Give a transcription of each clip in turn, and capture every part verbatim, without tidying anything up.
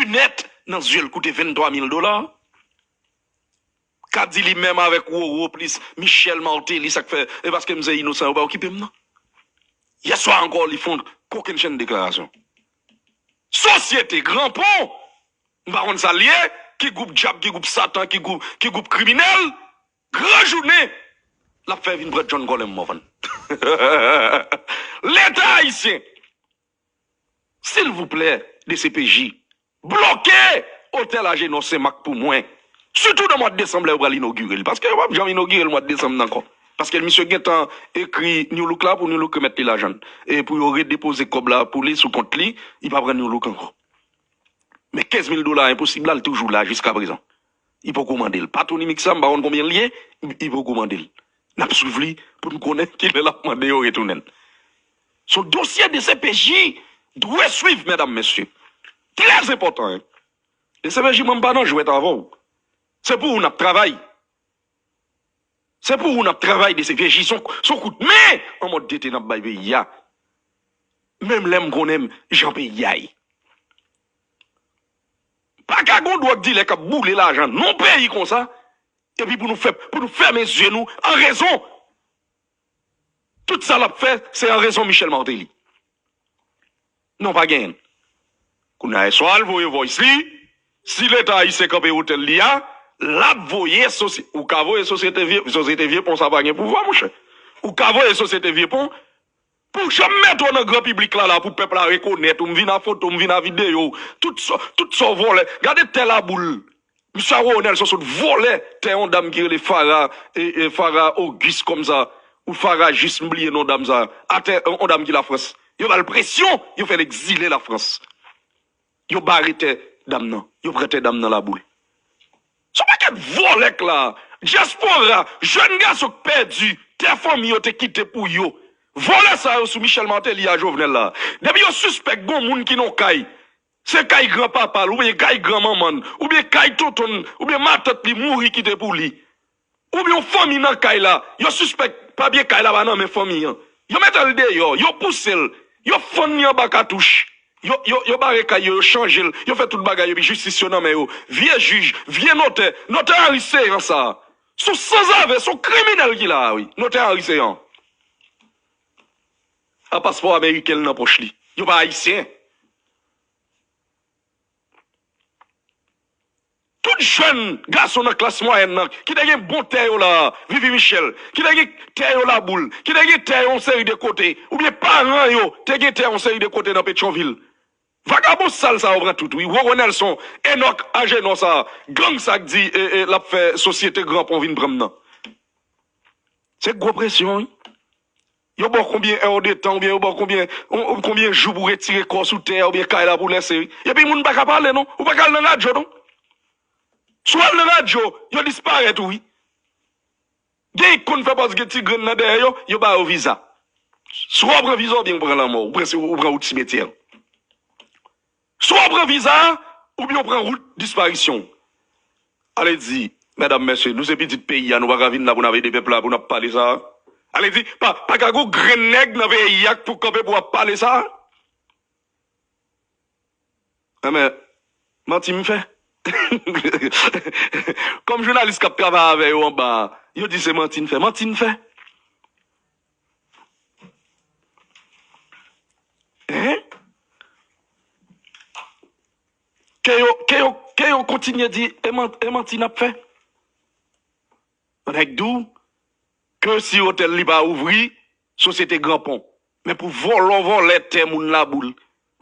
nèt nan zye l koute venntwa mil dola. Ka di li menm avèk Roro plis Michel Martelly, sa k fè, e paske m se inosan, yo pa okipe m nan. Yèswa ankò, li fè yon kokennchenn deklarasyon. Sosyete Granpon, m pa konn sa l ye, ki gwoup dyab, ki gwoup satan, ki gwoup, ki gwoup kriminèl, gran jounen, l ap fè vin pran John Colem Morvan. Leta ayisyen, silvouplè, D C P J, bloke otèl Agenor Senmak pou mwen. Sitou nan mwa desanm, lè yo pral inogire l. Paske yo p ap janm inogire l mwa desanm nan ankò. Paske misye gentan ekri New Look la pou New Look remèt li lajan l. E pou yo redepoze kòb la pou li sou kont li, li pa pran New Look ankò. Men kenz mil dola enposib la, l toujou la jiskaprezan. Li poko mande l. Pa Tony Mix la, m pa konn konbyen l ye, li poko mande l. N ap swiv li pou n konnen kilè l ap mande yo retounen l. Se yon dosye D C P J dwe swiv, medam, mesye. Trè enpòtan, hein. D C P J, mwen, m pa nan jwèt avè w. Se pou ou n ap travay. Se pou ou n ap travay, D C P J. Se yon, se yon kout men an mòd tete n ap bay peyi a. Menm lè m konnen jan peyi a ye. Pa ka gon dwòg dilè k ap boule lajan nan yon peyi konsa, epi pou nou fè, pou nou fèmen zye nou an rezon. Tout sa l ap fè, se an rezon Michel Martelly. Non, pa genyen. Kounye a, swa l voye voice li, si Leta ayisyen kanpe otèl li a, l ap voye sosye-, ou ka voye sosyete vye, sosyete vye pon sa pa gen pouvwa, monchè. Ou ka voye sosyete vye pon, pou janm mete w nan gran piblik la, la, pou pèp la rekonèt ou, m vin a foto, m vin a videyo, tout sa, tout sa w vòlè. Gade tè Laboul. Misye Harold Nelson sot vòlè tè yon dam ki rele Farah, e, e, Farah Auguste kòmsa, ou Farah Juste, m bliye non dam sa, atè yon dam ki Lafrans. Yo ba l presyon, yo fè l egzile Lafrans. Yo bare tè dam nan, yo pran tè dam nan Laboul. Se yon pakèt vòlè k la. Dyaspora, jèn gason k pèdi tè fanmi yo te kite pou yo. Vòlè sa yo sou Michel Martelly a Jovenel la. Depi yo sispèk gon moun ki nan kay, se kay granpapa l, oubyen kay granmanman l, oubyen kay tonton l, oubyen matant li mouri kite pou li, oubyen yon fanmi nan kay la, yo sispèk papye kay la pa nan men fanmi an. Yo mete l deyò, yo pouse l, yo fann li anba katouch. Yo, yo, yo bare kay yo, yo chanje l, yo fè tout bagay, epi jistis yo nan men yo. Vye jij, vye notè, notè Henri Céant sa. Se yon sanzave, se yon kriminèl ki la a, wi. Notè Henri Céant. A paspò ameriken l nan pòch li. Yo pa ayisyen. Tout jèn gason nan klas mwayèn nan ki te gen bon tè yo la, Vivi Michel, ki te gen tè yo Laboul, ki te gen tè yo yon seri de kote, oubyen paran yo te gen tè yon seri de kote nan Petyonvil. Vagabon sal sa yo pran tout, wi. Roro Nelson, Enòk Ajenò sa, gang sa k di, e, e, l ap fè sosyete Granpon vin pran m nan. Se gwo presyon, wi. Yo ba w konbyen è de tan, oubyen yo ba w konbyen, on, konbyen jou pou retire kò w sou tè a, oubyen kay la pou w lèse, wi. Epi moun pa ka pale, non. Ou pa ka al nan radyo, non. Si w al nan radyo, yo disparèt ou, wi. Gen ki konn fè pòz gen ti grenn nan dèyè yo, yo ba yo viza. Swa w pran viza oubyen w pran lanmò, ou pran, ou pran wout simetyè. Swa w pran viza a, oubyen w pran wout disparisyon. Ale di, medam, mesye, nou se pitit peyi a, nou pa ka vin la pou n ap ede pèp la, pou n ap pale sa a. Ale di, pa, pa ka gon grenn nèg nan peyi a k pou kanpe pou ap pale sa a. Enben, manti m fè. Kòm jounalis k ap travay avè yo anba a, yo di se manti n fè. Manti n fè. Hein? Ke yo, ke yo, ke yo kontinye di, e man-, e manti n ap fè? Nèg di w ke si otèl li pa ouvri, sosyete Granpon. Men pou vòlò vòlè tè moun Laboul,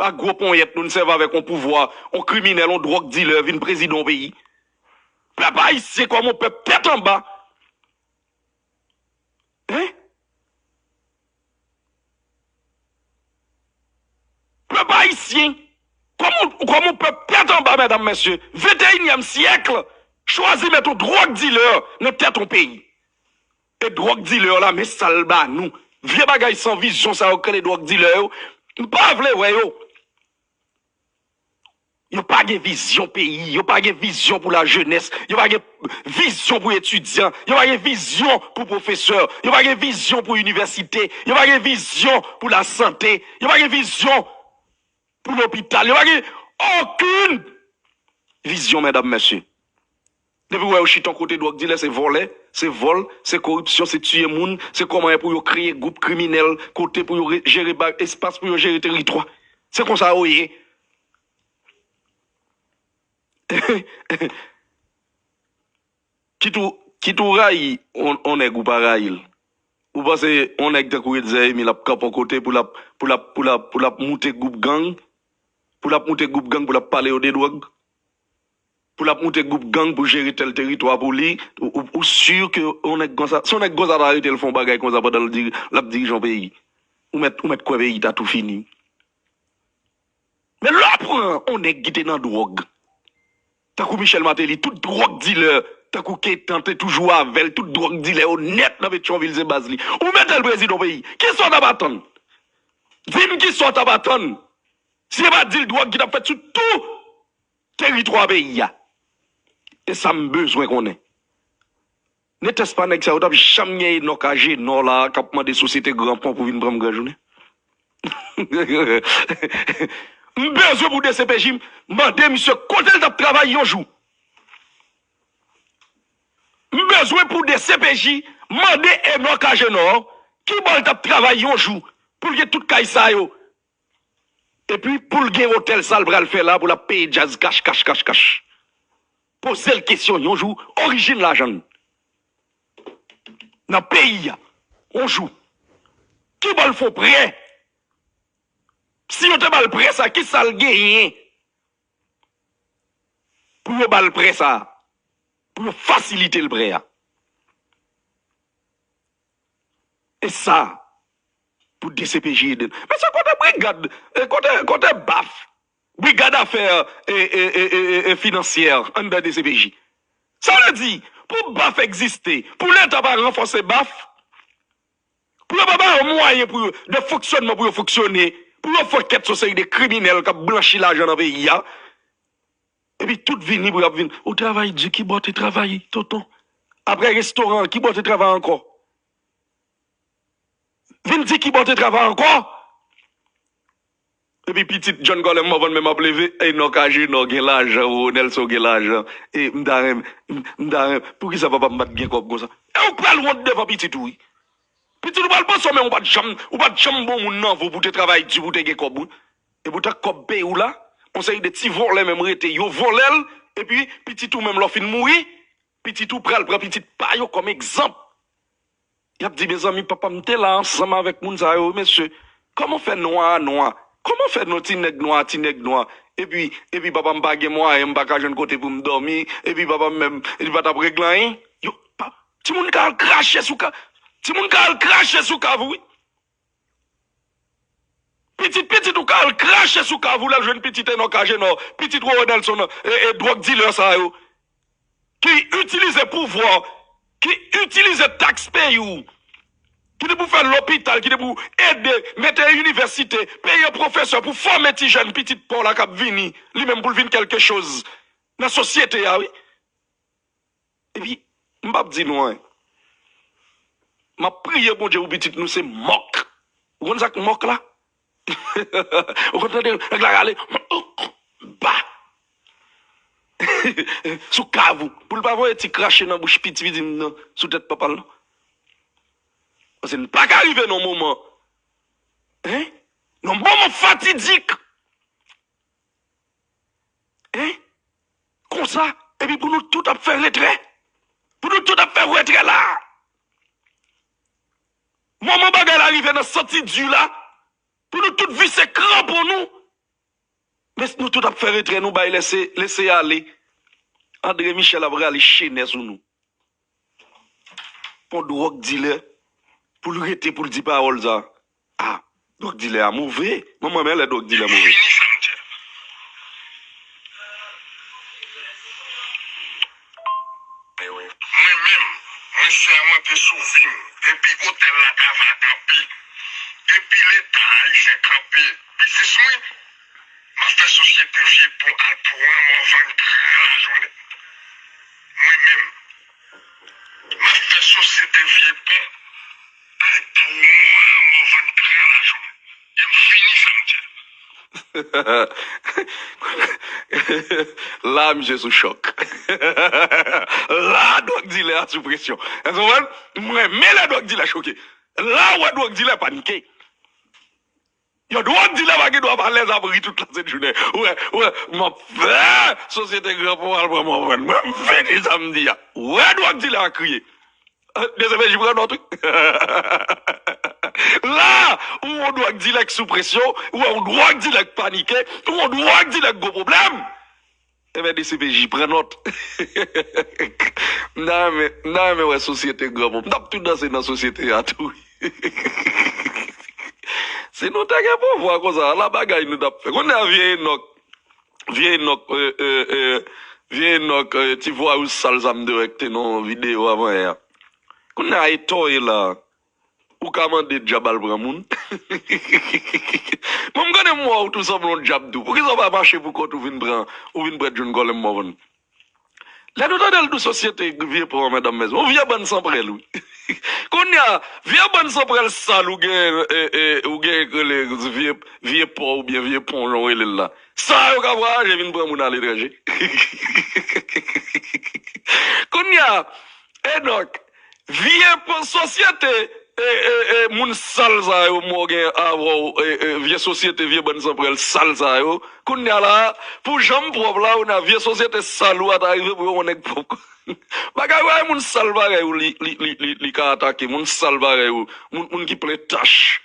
pa gwo ponyèt nou n sèvi avèk on pouvwa, on kriminèl, on dwòg dilè vin prezidan on peyi. Pèp ayisyen kòm on pèp tèt anba. Hein? Pèp ayisyen, kòm on, kòm on pèp tèt anba, medam, mesye, venteyinyèm syèk, chwazi mete on dwòg dilè nan tèt on peyi. E dwòg dilè la, men sa l ba nou. Vye bagay san vizyon sa yo k rele dwòg dilè yo, m pa vle wè yo. Yo pa gen vizyon peyi, yo pa gen vizyon pou lajenès, yo pa gen vizyon pou etidyan, yo pa gen vizyon pou pwofesè, yo pa gen vizyon pou inivèsite, yo pa gen vizyon pou lasante, yo pa gen vizyon pou lopital, yo pa gen okenn, vizyon, medam, mesye. Depi w wè yo chita yon kote dwòg dilè, se vòlè, se vòl, se koripsyon, se tiye moun, se kòman e pou yo kreye gwoup kriminèl, kote pou yo re- jere ba- espas pou yo jere teritwa. Se konsa yo ye. Kit ou, kit ou rayi on, on nèg ou pa rayi l. Ou panse on nèg tankou Etzer Emile ap kanpe on kote pou l ap, pou l ap, pou l ap, pou l ap moute gwoup gang? Pou l ap moute gwoup gang, pou l ap pale yo de dwòg? Pou l ap moute gwoup gang pou jere tèl teritwa pou li? Ou, ou, ou si ke on nèg konsa, si on nèg konsa ta rete l fè on bagay konsa pandan l diri- l ap dirije on peyi, ou mèt, ou mèt kwè peyi ta tou fini. Men lè w pran on nèg ki te nan dwòg, tankou Michel Martelly, tout dwòg dilè, tankou Ketan te toujou avè l, tout dwòg dilè yo nèt nan Petyonvil se baz li. Ou mete l prezidan yon peyi. Kisa w t ap atann? Di m kisa w t ap atann? Si se pa dil dwòg ki t ap fèt sou tou teritwa peyi a. E sa m bezwen konnen. Netès pa nèg sa yo t ap janm gen Enòk Ajenò la k ap mande sosyete Gran Pon pou vin pran m gran jounen. M bezwen pou D C P J mande misye kote l t ap travay yon jou. M bezwen pou D C P J mande Enòk Ajenò ki bò l t ap travay yon jou pou l gen tout kay sa yo. Epi pou l gen otèl sa l pral fè la pou l ap peye djaz kach, kach, kach, kach. Poze l kesyon yon jou, orijin lajan l nan peyi a, yon jou. Ki bò l fè prè? Si yo te ba l prè sa, kisa l genyen pou yo ba l prè sa? Pou yo fasilite l prè a? E sa, pou D C P J ede n. Men se kote brigad, e kote, kote baf, brigad afè e, e, e, e, e finansyè anndan D C P J. Sa vle di, pou baf egziste, pou Leta pa ranfòse baf, pou yo pa ba yo mwayen pou yo, de fonksyònman pou yo fonksyone, pou yo fè kèt sou seri de kriminèl k ap blanchi lajan nan peyi a, epi tout vini pou y ap vin. Ou travay di, ki bò te travay, tonton? Apre restoran, ki bò te travay ankò? Vin di ki bò te travay ankò? Epi pitit John Colem Morvan menm ap leve, Enòk Ajenò gen lajan, Ronelson gen lajan. E m ta renmen, m ta renmen, poukisa papa m pa t gen kòb konsa? E ou pral wont devan pitit ou, wi. Pitit ou pral panse w, men ou pa t janm, ou pa t janm bon moun nan vi w pou te travay di pou te gen kòb, wi. Epoutan kòb peyi w la, yon seri de ti vòlè menm rete, yo vòlè l, epi pitit ou menm lè w fin mouri, pitit ou pral pran pitit pa yo kòm egzanp. Y ap di, mezanmi, papa m te la ansanm avèk moun sa yo, wi, mesye. Kòman fè nwa a nwa? Kòman fè non ti nèg nwa a ti nèg nwa? Epi, epi papa m pa gen mwayen, m pa ka jwenn kote pou m dòmi, epi papa m menm, li pa t ap regle anyen. Yo, pa, timoun ka al krache sou ka, timoun ka al krache sou kav ou, wi. Pitit pitit ou ka al krache sou kav ou lè l jwenn pitit Enòk Ajenò, pitit Roro Nelson, e, e dwòg dilè sa yo. Ki itilize pouvwa, ki itilize taks peyi w, ki te pou fè lopital, ki te pou ede, mete inivèsite, peye pwofesè pou fòme ti jèn pitit pa w la k ap vini, li menm pou l vin kèlke choz nan sosyete a, wi. Epi, m p ap di nou anyen. M ap priye Bondye pou pitit nou se mòk. Ou konn sa k mòk la? Ou konn tande nèg la rale, ba! Sou kav ou. Pou l pa voye ti krache nan bouch piti piti m nan, sou tèt papa l, non. Paske n pa ka rive nan moman, en? Nan moman fatidik. En? Konsa, epi pou nou tout ap fè retrè. Pou nou tout ap fè retrè la. Moman bagay la rive nan santi di la. Pou nou tout vise kranpon nou. Men nou tout ap fè retrè, nou bay lese, lese ale. André Michel ap rale chenè sou nou. Pon dwòg dilè, pou l rete pou l di pawòl sa. A, dwòg dilè a move. Mwen, mwen renmen lè dwòg dilè move. Fini sa, m di. Mwen menm, mwen sèmante sou vi m, depi otèl la ka vakanpe, depi Leta ayisyen kanpe biznis mwen, m ap fè sosyete Vye Pon al pran Mòvann gran lajounen. Mwen menm, m ap fè sosyete Vye Pon al pran Mòvann gran lajounen. E m fini sa m di. La, misye sou chòk. La, dwòg dilè a sou presyon. Èske w konprann? M renmen lè dwòg dilè choke. La, w wè dwòg dilè panike. Yon dwòg dilè pa gen dwa pa alèz ap ri tout la sent jounen. Ou wè, ou wè, m ap fè sosyete Gran Pon al pran m anfèn. Mwen, m fini sa m di a. Ou wè dwòg dilè a kriye. D C P J pran nòt, wi. La, ou wè yon dwòg dilè k sou presyon, ou wè yon dwòg dilè k panike, ou wè yon dwòg dilè k gwo pwoblèm. Ebyen, D C P J pran nòt. M ta renmen, m ta renmen wè sosyete Gran Pon. M t ap tou danse nan sosyete a tou. Si nou te gen pouvwa konsa, ala bagay nou t ap fè. Kounye a vye Enòk, vye Enòk, e, e, e, vye Enòk, e, ti vwayou sal sa m te wè k te nan yon videyo avan yè a. Kounye a e tòye la. Ou ka mande dyab al pran moun. Mwen, m konnen m wè w tou sanble yon dyab tou. Poukisa w pa mache pou kont ou vin pran, ou vin pran John Colem Morvan? Lè nou tande l tou sosyete vye pon an, medam, mezanmi. Yon vye bann san prèl, wi. Kounye a, vye bann san prèl sal ou gen, e, e, ou gen k rele vye, vye pò oubyen vye pon, jan w rele l la. Sa yo ka vwayaje vin pran moun aletranje. Kounye a, Enòk, vye pon sosyete, e, e, e, moun sal sa yo, mwen gen avè w, e, e, vye sosyete, vye bann san prèl sal sa yo. Kounye a la, pou jan m pwòp la, kounye a vye sosyete sal ou a ta rive pou yo wè yon nèg pwòp. Bagay, wè, moun sal parèy ou, li, li, li, li, li ka atake, moun sal parèy ou, moun, moun ki plen tach.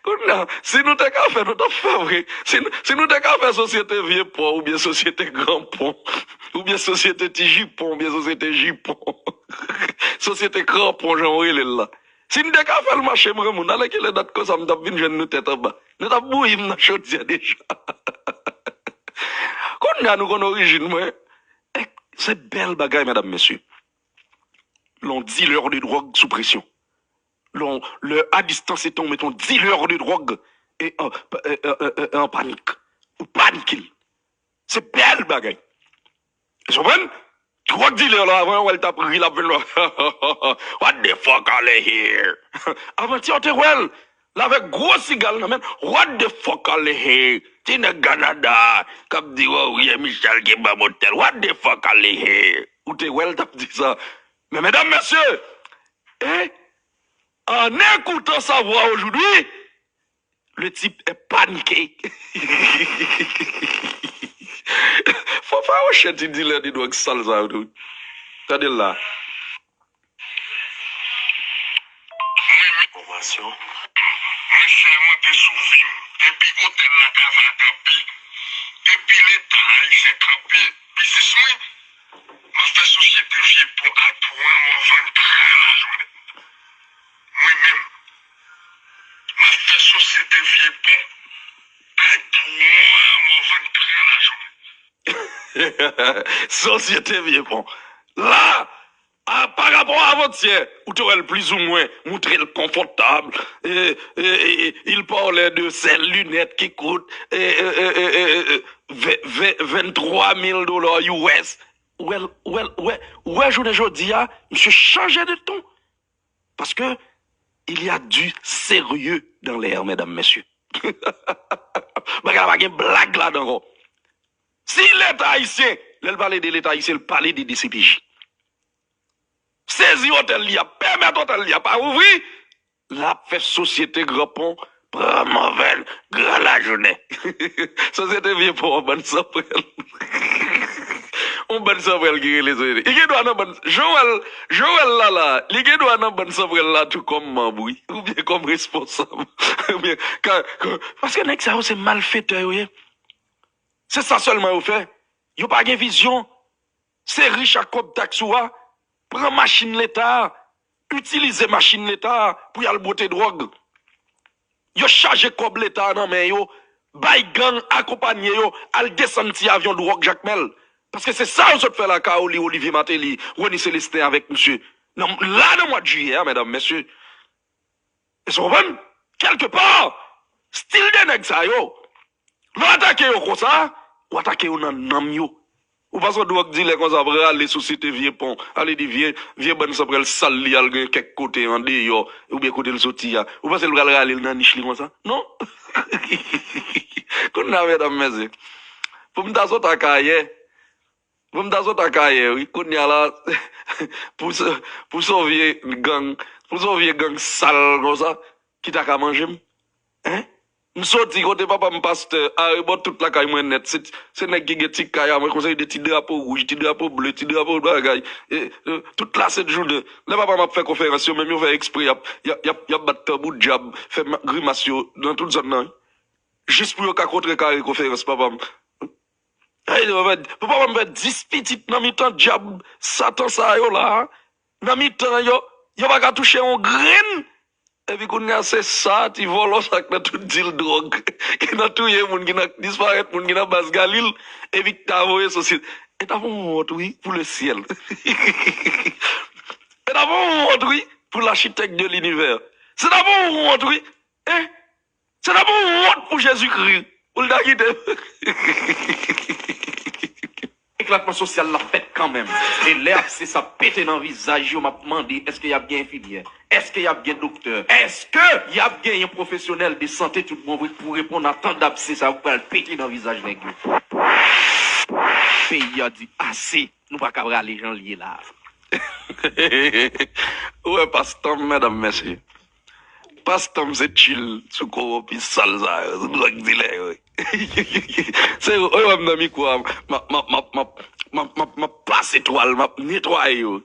Kounye a, si nou te ka fè, nou t ap fè vre. Si, n- si nou te ka fè sosyete vye pò, oubyen sosyete gran pon, oubyen sosyete ti jipon, oubyen sosyete jipon, sosyete kranpon, jan w rele l la. Si n te ka fè l mache, mwen, moun, alèkile dat konsa, m t ap vin jwenn nou tèt anba. Nou t ap bouyi m nan chodyè deja. Kounye a, nou konn orijin mwen. Ek, se bèl bagay, medam, mesye. Lè yon dilè de dwòg sou presyon. Lè, lè a distans etan ou met yon dilè de dwòg e an, e, e, e, e, an panik. Ou panike l. Se bèl bagay. Ou konprann? Dwòg dilè la, avan, wè l t ap ri, l ap vin la. What the fuck, ale here? Avantyè, w te wè l. L avèk gwo siga l nan men l. What the fuck, ale here? Ti nèg Kanada k ap di, oh, Rye Michel ki ban m otèl. What the fuck, ale here? Ou te wè l t ap di sa. Men, medam, mesye, e, en écoutant sa voix aujourd'hui, le type est paniqué. Fò fè yon chèn ti dilè de dwòg sal sa yo tou. Tande l la. Mwen menm. Fòmasyon. Mwen sèmante sou vi m. Depi otèl la ka vakabon, depi Leta ayisyen kanpe biznis mwen, m ap fè sosyete vye pon ak pran mòvann gran lajounen. Mwen menm, m ap fè sosyete vye pon ak pran mòvann gran lajounen. Sosyete vye pon. La, a, pa rapò a avantyè, ou te wè l plizoumwen montre l konfòtab. E, e, e, e, il parlait de ses lunettes qui coûtent, e, e, e, e, e, e, ven, ven, venntwa mil dola U S. Ou wè, ou wè, ou wè, ou wè jounen jodi a, misye chanje de ton. Parce que il y a du sérieux dans l'air, medam, mesye. Bagay la pa gen blag ladan ankò. Si Leta ayisyen, lè l pale de Leta ayisyen, l pale de D C P J. Sezi otèl li a, pèmèt otèl li a pa ouvri, l ap fè sosyete Gran Pon pran mòvann gran lajounen. Sosyete vye pon, yon bann san prèl. Yon bann san prèl ki rele sosyete. Li gen dwa nan bann, jan w wè l, jan w wè l la la, li gen dwa nan bann san prèl la tou kòm manm, wi. Oubyen kòm responsab. Oubyen, ka, ka, paske nèg sa yo se malfetè yo ye. Se sa sèlman yo fè. Yo pa gen vizyon. Se rich ak kòb taks ou a, pran machin Leta a, itilize machin Leta a pou y al bwote dwòg. Yo chaje kòb Leta a nan men yo, bay gang akonpanye yo, al desann ti avyon dwòg Jakmèl. Paske se sa yo sot fè la, Caroli, Olivier Martelly, Rony Célestin avèk misye. Nan, la nan mwa jiyè a, medam, mesye. Èske w konprann? Kèlkepa, stil de nèg sa yo, lè w atake yo konsa, w atake yo nan nanm yo. Ou panse yon dwòg dilè konsa ap rale sosyete Vye Pon, ale di vye, vye bann san pral sal li al gen kèk kote andeyò, oubyen kote l soti a. Ou panse l pral rale l nan nich li konsa? Non. Kounye a, medam, mesye, pou m ta sot Akayè, pou m ta sot Akayè, wi, kounye a la, pou, pou sove gang, pou sove gang sal konsa, ki ta ka manje m? Hein? M soti kote papa m pastè, arebò tout lakay mwen nèt. Se, se nèg ki gen ti kay a mwen konsa, de ti drapo wouj, ti drapo ble, ti drapo bagay. E, e, tout la sent jounen. Lè papa m ap fè konferans, yo menm yo fè eksprè, y ap, y ap, y ap, y ap bat tanbou dyab, fè ma- grimas yo nan tout zòn nan. Jis pou yo ka kontre kare konferans papa m. Ay, yo fè, pou papa m fè dis pitit nan mitan dyab, satan sa yo la, nan mitan yo, yo pa ka touche yon grenn. Epi kounye a se sa, ti vòlò sa k nan tout dil dwòg, ki nan touye moun, ki nan disparèt moun, ki nan baz Galil, epi k ta voye sosyete. E ta pou wont, wi, pou le syèl. E ta pou wont, wi, pou lachitèk de linivè. Se ta pou wont, wi. E se ta pou wont pou Jezikri. Pou l ta kite. Eklatman sosyal la fèt kanmenm. E lè abse sa pete nan vizaj yo, m ap mande, èske y ap gen enfimyè? Èske y ap gen doktè? Èske y ap genyen pwofesyonèl de sante tout bon vre pou reponn a tan dabse sa yo k pral pete nan vizaj nèg yo? Peyi a di ase, nou pa ka rale jan l ye la. Ou wè pastan m, medam, mesye. Pastan m se chill sou kowonpi sal sa yo, sou dwòg dilè yo. Se yo, yo wè m nan mikwo a, m ap, m ap, m ap, m ap, m ap, m ap, m ap pase twal, m ap netwaye yo.